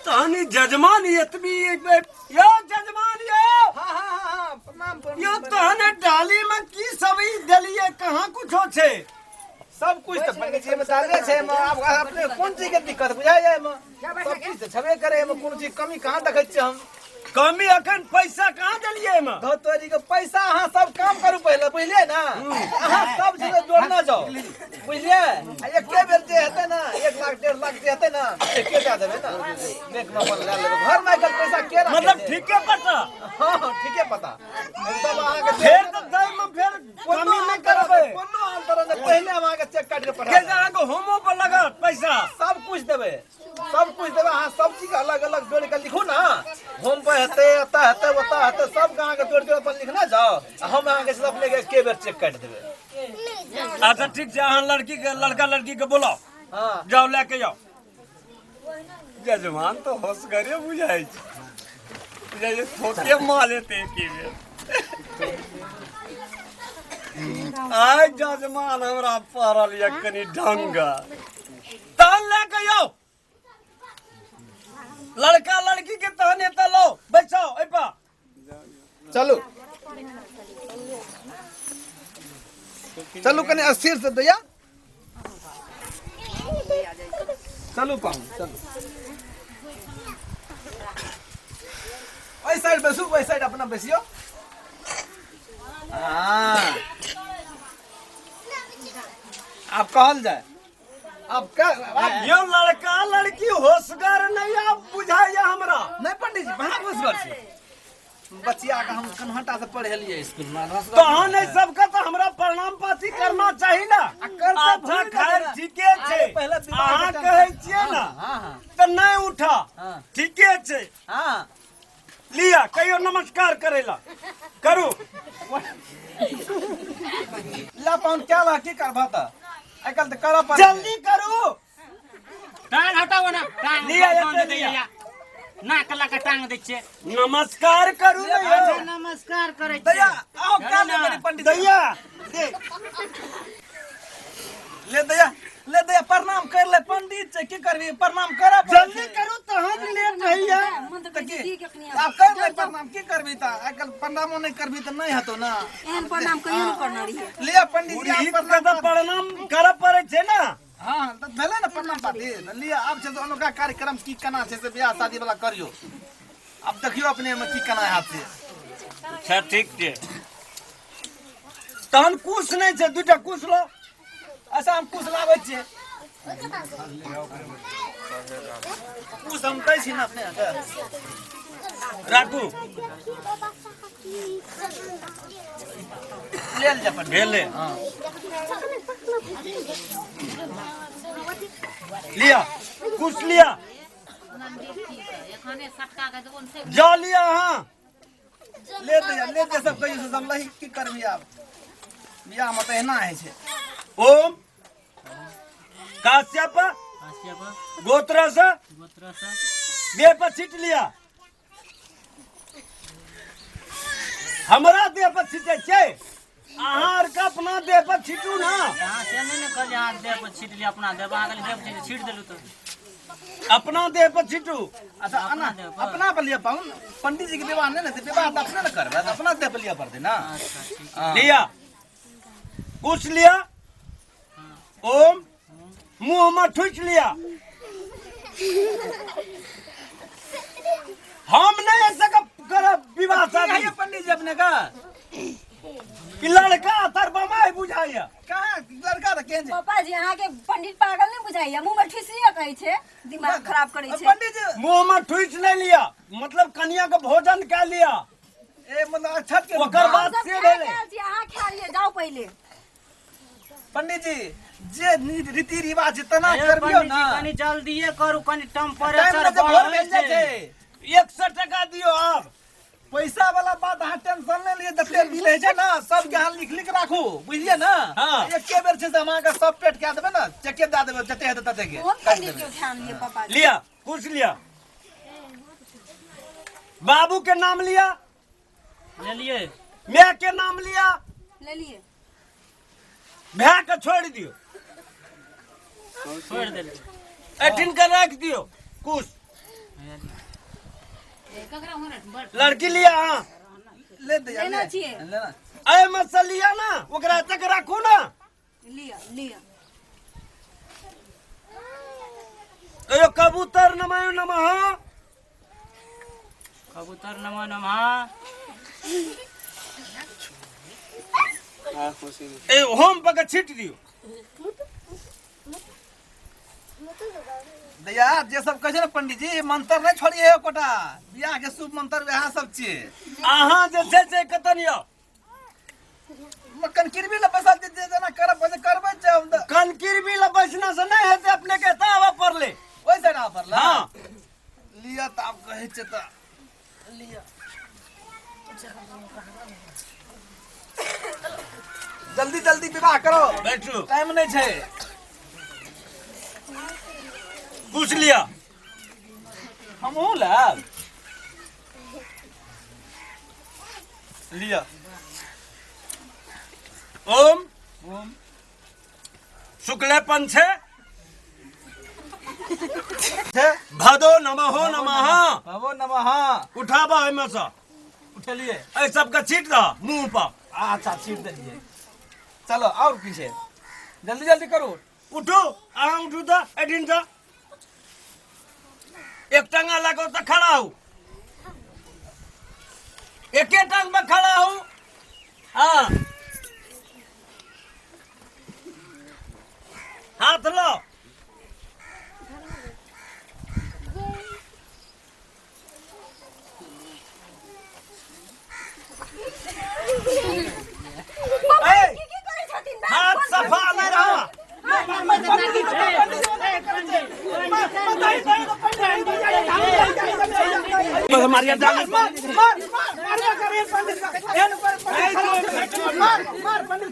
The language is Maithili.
तहन ई जजमान एतबी यो जजमान यो। हाँ हाँ हाँ हाँ, प्रणाम प्रणाम। यो तहन डाली में की सब ई देलिए, कहाँ कुछो छै? सब कुछ तऽ पंडित जी में डालने छै एहिमे। आब अपने कोन चीज के दिक्कत बुझाइ एहिमे? सब चीज तऽ छेबे करे एहिमे, कोनो चीज कमी कहाँ देखै छियै हम? कमी अखन पैसा कहाँ देलिए एहिमे? धोतरी के पैसा, अहाँ सब काम करू पहिले, बुझलियै ने? अहाँ सब चीज जोड़ना जाओ, बुझलियै? आ एके बेर जे हेतै ने, 1 लाख 1.5 लाख जे हेतै ने, एके दए देबै ने, बैंक में अपन लए लेबै। घर में आइकाल्हि पैसा के राखै मतलब छै? ठीके पता? हाँ हाँ, ठीके पता एकदम अहाँके। फेर तऽ दै में फेर कोनो कमी नहि करबै? कोनो अंतर नहि, पहिले हम अहाँके चेक काटि के पठा के देब। अहाँके होमो पर लगत पैसा? सब कुछ देबै, सब कुछ देबै। अहाँ सब चीज अलग अलग जोड़ के लिखू ना, होम पर हेतै, एतऽ हेतै, ओतऽ हेतै, सबके अहाँके जोड़ जोड़ अपन लिखने जाओ आ हम अहाँके से अपने के एके बेर चेक काटि देबै। अच्छा ठीक छै, अहाँ लड़की के लड़का लड़की के बोलाउ। हाँ। जाउ, लए के जाउ। जजमान तो होशगरे बुझाइ छै, बुझाइ छै थोके माल हेतै एके बेर। आइ जजमान हमरा पड़ल यऽ कनि ढंग। तहन लए के जाउ लड़का लड़की के, तहन एतऽ लो, बैसाउ एहि पर। चलू चलू, कनि स्थिर से दैया चलू। पाहुन, चलू, ओहि साइड बैसू, ओहि साइड अपना बैसियो। हाँ, आब कहल जाय, आब आब यो लड़का लड़की होशगर नहीं आब बुझाइया हमरा। नहीं पंडित जी, कहाँ होशगर छै? बचिया के हम कन्हटा से पढ़ेलियै स्कूल में, होशगर। तहन एहि सबके तऽ हमरा प्रणाम पाती करना चाही ने। आ करते अच्छा भूलि खैर गेलै। ठीके छै। अरे पहिले विवाह के अहाँ टाइम कहै छियै ने हाँ हाँ तऽ नहि उठा। ठीके छै। लिया, कहियो नमस्कार करै ला करू। ला पाउन, क्या ला, की करबह तऽ आइ काल्हि तऽ करऽ पड़ै। जल्दी करू। टांग हटाओ ना, टांग लिया, हटाओ, एते दैया। लिया। नाक लगा के टांग दै छियै। नमस्कार करू ने यौ। अच्छा, नमस्कार करै छियै। दैया, आओ क्या ले करी पंडित जी। दैया दे। ले दैया, ले दैया, प्रणाम कर ले। पंडित छै, की करबी, प्रणाम करऽ पड़ै जल्दी छै। करू तहन लेट होइया। मन तऽ तऽ कहै की छै की कखनी आब कर ले प्रणाम, की करबी तऽ आइ काल्हि प्रणामो नहि करबी तऽ नहि हेतौ ने। एहन प्रणाम कहियो नहि करने रहियै। लिअ पंडित जी, आब पुरोहित के प्रणाम तऽ कर। प्रणाम करऽ पड़ै छै ने। हाँ, तऽ भेलै ने प्रणाम पाती। तऽ लिअ, आब छै से अनोखा कार्यक्रम की केना छै से बियाह शादी वाला करियौ। आब देखियौ अपने मे की केना हैत से। अच्छा ठीक छै, तहन कुश नहि छै? दूटा कुश लो। अच्छा, हम कुश लाबै छियै। कुश हम दै छी ने अपने के। राखू। लेल जा पंडित। भेलै। लिया, कुश लिया। एखने सटका के देबो ने से। जा, लिया अहाँ। ले दैया, ले दे। सब कहियो से सब लही, की करबी आब, बियाह मे तऽ एना होइ छै। ओम काश्यप काश्यप गोत्र से गोत्र से देह पर छीट लिया। हमरा देह पर छीटे छै? अहाँ आरके अपना देह पर छीटू ना। अहाँ से नहि ने कहलियै, अहाँ देह पर छीट लिअ अपना देह पर। अहाँ कहलियै देह पर छीट, छीट देलहुँ तऽ। अपना देह पर छीटू। अच्छा, अपना अना देह पर। अपना पर लिअ पाहुन, पंडित जी के विवाह नहि ने, विवाह तऽ अपने ने करबै, तऽ अपना देह पर लिअ पड़तै ना। अच्छा ठीक। हाँ। लिया, कुछ लिया। ओम मुंह में ठुच लिया। हम नहीं ऐसे करब विवाह की शादी। है पंडित जी अपने का? ई लड़का तर बमाई बुझाइया। कहाँ लड़का तऽ केहन छै? पापा जी, अहाँके पंडित पागल नहि बुझाइया? मुँह में ठुसलिया कहै छै, दिमाग खराब करै छै। पंडित जी। मुंह में ठुच नहीं लिया, मतलब कनिया के भोजन कह लिया। ए मतलब अक्षत के ओकर बाद सब से खा भेलै। गेल छी, अहाँ खा लिअ, जाउ पहिले। पंडित जी, जे रीति रिवाज छै तेना हे करबियौ पंडित ना। जी, कनि जल्दिए करू, कनि टाइम टेम्परेचर में जे भोर बढ़ै भेल जाइ छै। छै। 100 टका दियो आब। पैसा वाला बात अहाँ टेंशन नहि लिअ, जते बिल होइ छै ने सबके अहाँ लिख लिख राखू, बुझलियै ने? हाँ। एके बेर छै से हम अहाँके सब पेट कए देबै ने, चेके दए देबै, जते हेतै तते के कोन काटि पंडित देबै। के ध्यान लिअ पापा जी। लिया, कुछ लिया, बाबू के नाम लिया। लेलियै। माय के नाम लिया। लेलियै। भाय के छोड़ दियो। छोड़ि देलियै। एठिन के राख दियो। कुश लड़की लिया अहाँ ले दे लेना छियै। लेना एहिमे से लिया ना ओकरा तक राखू ना लिअ लिअ कहियो कबूतर नमः नमः कबूतर नमो नमः ए होम पर के छीट दियो दैया जे सब कहै छै ने पंडीजी मंत्र नहि छोड़िए एकोटा बियाह के शुभ मंत्र वएह सब छियै अहाँ जे छै से कतन यऽ मक्खन किरबी लए बैसल छी जे जेना करब वैसे करबै छै हम तऽ कनकिरबी लए बैसना से नहि हेतै अपने के एतऽ आबऽ पड़लै ओहि साइड आबऽ पड़लै हँ लिअ तऽ आब कहै छै तऽ लिअ जल्दी जल्दी विवाह करो बैठू टाइम नहि छै पूछ लिअ हमहूँ लेब लिअ ओम ओम शुक्ले पंछे छै भदो नमहो नमः भवो नमः उठाबऽ एहिमे सँ उठेलिए एहि सबके छीट दह मुँह पर अच्छा छीट देलिए चलो और पीछे जल्दी जल्दी करू उठू अहाँ उठू तऽ एहिठिन सँ एक टंगा लऽ कऽ ओतऽ खड़ा हू एके टांग पर खड़ा हूँ हाँ हाथ लो ए की की करै छथिन हाथ सफा नहीं रहा मारिया डाल मार मार मार मार पंडित